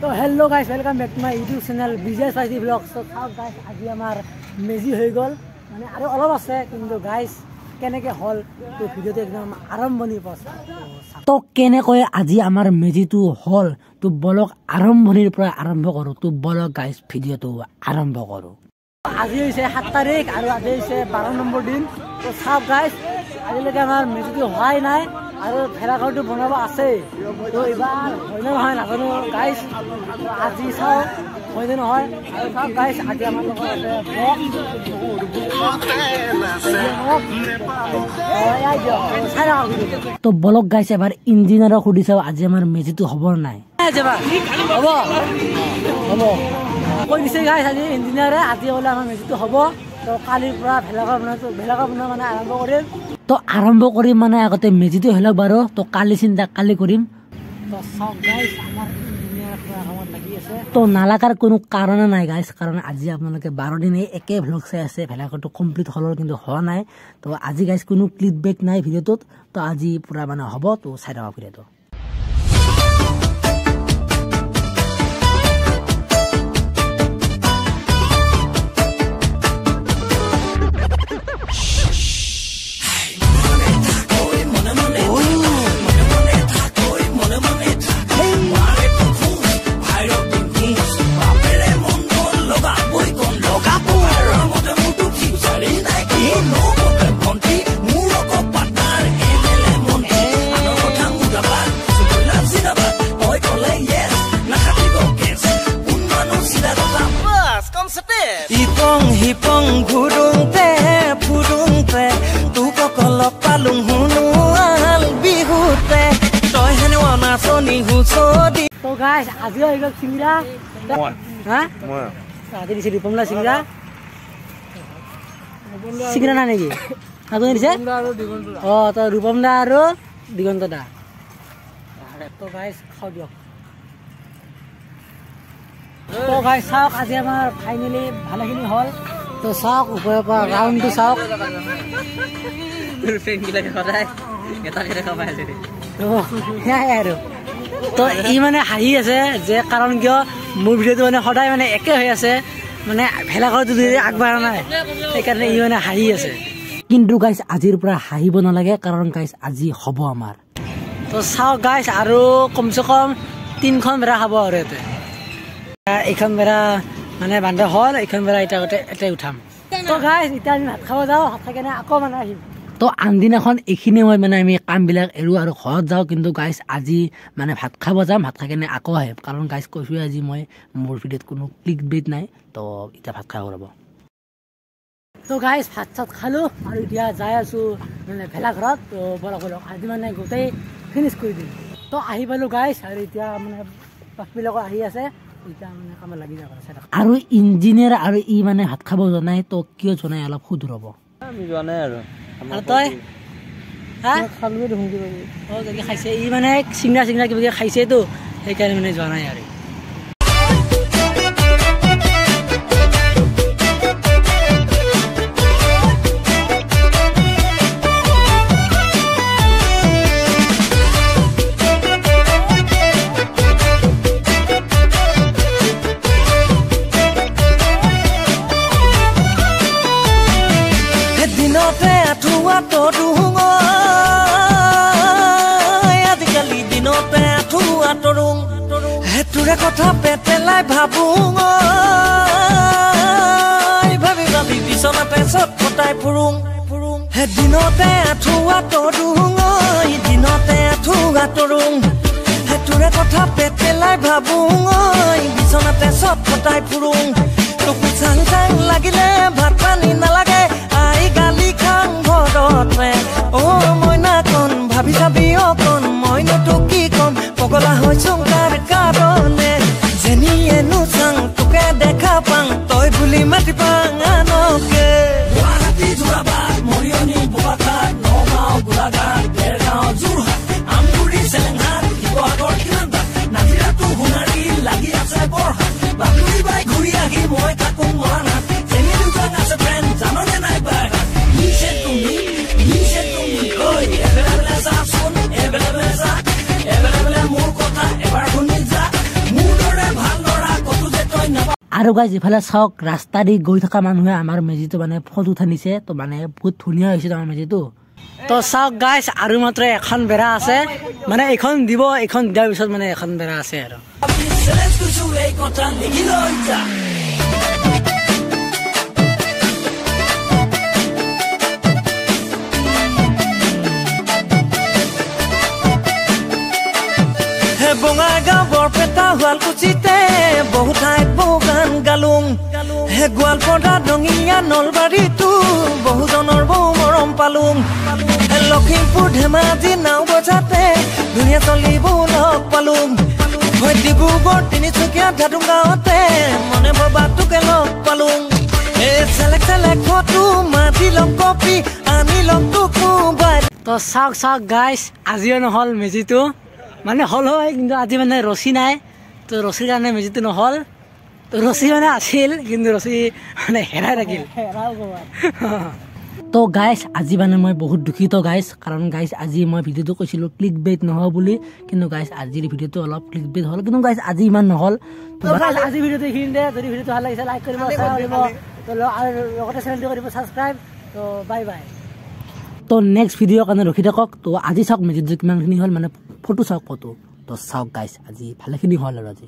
তো hello guys, welcome back to my YouTube channel Bijay Spicy blog. So চাওক guys, আজি আমাৰ মেজি হৈ গ'ল, মানে আৰু অলপ আছে, কিন্তু গাইজ কেনেকৈ হ'ল তো ভিডিঅ'টো একদম আৰম্ভণিৰ পৰা। তো কেনেকৈ আজি আমাৰ মেজিটো হ'ল, তো বলক আৰম্ভণিৰ পৰা আৰম্ভ কৰোঁ। তো বলক গাইজ, ভিডিঅ'টো আৰম্ভ কৰোঁ। আজি হৈছে 7 তাৰিখ আৰু আজি হৈছে 12 নম্বৰ দিন। তো চাওক গাইজ, আজিলৈকে আমাৰ মেজিটো হোৱাই নাই আৰু ভেলাঘৰটো বনাব আছেই। তো এইবাৰ হয়নে নহয় নাজানো গাইজ, আজি চাওঁ হয়নে নহয়। আৰু চাওক গাইজ, আজি আমাৰ লগত আছে তো বলক গাইজ, এবাৰ ইঞ্জিনিয়াৰক সুধি চাওঁ আজি আমাৰ মেজিটো হ'ব নাই। হ'ব হ'ব কৈ দিছে গাইজ আজি ইঞ্জিনিয়াৰে, আজি হ'লে আমাৰ মেজিটো হ'ব। তো কালিৰ পৰা ভেলাঘৰ বনাইছোঁ, ভেলাঘৰ বনোৱা মানে আৰম্ভ কৰিম। তো আৰম্ভ কৰিম মানে আগতে মেজিটো হৈ লওক বাৰু, তো কালি চিন্তা কালি কৰিম। তো চাওক গাইজ, আমাৰ ইঞ্জিনিয়াৰ পুৰা কামত লাগি আছে। তো নালাগাৰ কোনো কাৰণে নাই গাইজ, কাৰণ আজি আপোনালোকে 12 দিন এই একে ভ্লগ চাই আছে, ভেলাঘৰটো কমপ্লিট হ'লৰ কিন্তু হোৱা নাই। তো আজি গাইজ কোনো ক্লিপ বেক নাই ভিডিঅ'টোত, তো আজি পুৰা মানে হ'ব, তো চাই থাকক ভিডিঅ'টো। ইপং হিপং ঘুৰুংতে ফুৰুংতে তোক লগ পালো হুনুৱাল বিহুতে, তই হেনো নাচনি হুঁচৰি। তো গাইজ, আজিও আহি গ'ল চিংৰা। হা, আজি দিছে ৰূপম দা চিংৰা। চিংৰা নাই নেকি? কোনে দিছে? অঁ, তো ৰূপম দা আৰু দিগন্ত দা। তো গাইজ খাওঁ দিয়ক। তো গাইজ চাওক, আজি আমাৰ ফাইনেলি ভালেখিনি হ'ল। তো চাওক ওপৰৰ পৰা ৰাউণ্ডটো চাওক। তো সেয়াই আৰু। তো ই মানে হাঁহি আছে যে, কাৰণ কিয় মোৰ ভিডিঅ'টো মানে সদায় মানে একে হৈ আছে, মানে ভেলাঘৰটো আগবঢ়া নাই, সেইকাৰণে ই মানে হাঁহি আছে। কিন্তু গাইজ আজিৰ পৰা হাঁহিব নালাগে, কাৰণ গাইজ আজি হ'ব আমাৰ। তো চাওক গাইজ, আৰু কমচে কম 3খন ভেড়া খাব আৰু ইয়াতে। এইখন বেৰা মানে বান্ধা হ'ল, এইখন বেৰা এতিয়া এটাই উঠাম। তো গাইজ এতিয়া আমি ভাত খাব যাওঁ, ভাত খাই কেনে আকৌ মানে আহিম। তো আনদিনাখন এইখিনি সময়ত মানে আমি কামবিলাক এৰো আৰু ঘৰত যাওঁ, কিন্তু গাইজ আজি মানে ভাত খাব যাম, ভাত খাই কেনে আকৌ আহিম। কাৰণ গাইজ কৈছোঁৱে আজি মই মোৰ ভিডিঅ'ত কোনো ক্লিক বেট নাই, তো এতিয়া ভাত খাব ৰ'ব। তো গাইজ ভাত চাত খালোঁ আৰু এতিয়া যাই আছোঁ মানে ভেলাঘৰত। তো বলক বলক, আজি মানে গোটেই ফিনিছ কৰি দিম। তো আহি পালোঁ গাইজ, আৰু এতিয়া মানে বাকীবিলাকো আহি আছে, আৰু ইঞ্জিনিয়াৰ আৰু ই মানে ভাত খাব যোৱা নাই, তো কিয় যোৱা নাই অলপ সুধো ৰ'ব। তই খাইছে, ই মানে চিংৰা চিংৰা কিবা কিবি খাইছেতো, সেইকাৰণে মানে যোৱা নাই আৰু। দিনতে আঁঠুৱা তৰুং, আজিকালি দিনতে আঁঠুৱা তৰুং, সেইটোৰে কথা পেটেলাই ভাবো, ভাবি ভাবি বিচনাতে চট ফটাই ফুৰোং। দিনতে আঁঠুৱা তৰুং, দিনতে আঁঠুৱা তৰুং, সেইটোৰে কথা পেটেলাই ভাবো, বিচনাতে চট ফটাই ফুৰোং। তোকো চাং চাং লাগিলে ভাত পানী নালাগে, আই গালি খাং ঘৰতে। অ মইনা কণ ভাবি চাবি অকণ, মইনো তোক কি কম, পগলা হৈছো তাৰ কাৰণে। যেনিয়েনো চাং তোকে দেখা পাং, তই বুলি মাতি পাং আনকে। গুৱাহাটী, যোৰাবাট, মৰিয়নি, বোকাখাট, নগাঁও, গোলাঘাট, দেৰগাঁও, যোৰহাট, আমগুৰি, চেলেংহাট, শিৱসাগৰ কিমান বাট, নাজিৰাটো সোণাৰী লাগি আছে বৰহাট, বাতৰি বাই ঘূৰি আহি মই থাকো মৰাণহাট। যেনি দুজন আছে ফ্ৰেণ্ড, জাননে নাই বাৰহাট? নিছে তুমি, নিছে তুমি, ঐ এবেলা বেলা চাচোন, এবেলা বেলা চা, এবেলা বেলা মোৰ কথা এবাৰ শুনি। আৰু গাইজ ইফালে চাওক, ৰাস্তা দি গৈ থকা মানুহে আমাৰ মেজিটো মানে ফটো উঠানিছে। তো মানে বহুত ধুনীয়া হৈছে আমাৰ মেজিটো। তো চাওক গাইজ, আৰু মাত্ৰ এখন বেৰা আছে, মানে এইখন দিব, এইখন দিয়াৰ পিছত মানে এখন বেৰা আছে আৰু। চেলেঞ্জ কৰিছো এই কথা লিখি লৈ যা। হে বঙাইগাঁও, বৰপেটা, শুৱালকুছিতে বহু ঠাইত বহু গান গালোং। হে গোৱালপাৰা, ৰঙিয়া, নলবাৰীতো বহুজনৰ বহু মৰম পালোং। হে লখিমপুৰ, ধেমাজি, নাও বজাতে ধুনীয়া চলি বহু লগ পালোং। হয় ডিব্ৰুগড়, তিনিচুকীয়া, ধাদুং গাঁৱতে মনে ভবা তোকে লগ পালোং। এ চেলেক চেলেক ফটো মাতি লম, কপি আনি লম তোক মোবাইল। তো চাওক চাওক গাইজ, আজিও নহ'ল মেজিটো, মানে হ'ল হয়, কিন্তু আজি মানে ৰছী নাই। তো ৰছীৰ কাৰণে মেজিটো নহ'ল। তো ৰছী মানে আছিল, কিন্তু ৰছী মানে হেৰাই থাকিল। তো গাইজ আজি মানে মই বহুত দুখিত গাইজ, কাৰণ গাইজ আজি মই ভিডিঅ'টো কৈছিলোঁ ক্লিক বেট নহ'ব বুলি, কিন্তু গাইজ আজিৰ ভিডিঅ'টো অলপ ক্লিক বেট হ'ল, কিন্তু গাইজ আজি ইমান নহ'ল। তো গাইজ আজি ভিডিঅ'টো এইখিনিতে, যদি ভিডিঅ'টো ভাল লাগিছে লাইক কৰিব, শ্বেয়াৰ কৰিব, তো আৰু লগতে চেনেলটো কৰিব ছাবস্ক্ৰাইব। তো বাই বাই। তো নেক্সট ভিডিঅ'ৰ কাৰণে ৰখি থাকক। তো আজি চাওক মেজিটো কিমানখিনি হ'ল, মানে ফটো চাওক ফটো। তো চাওক গাইজ আজি ভালেখিনি হ'ল আৰু আজি।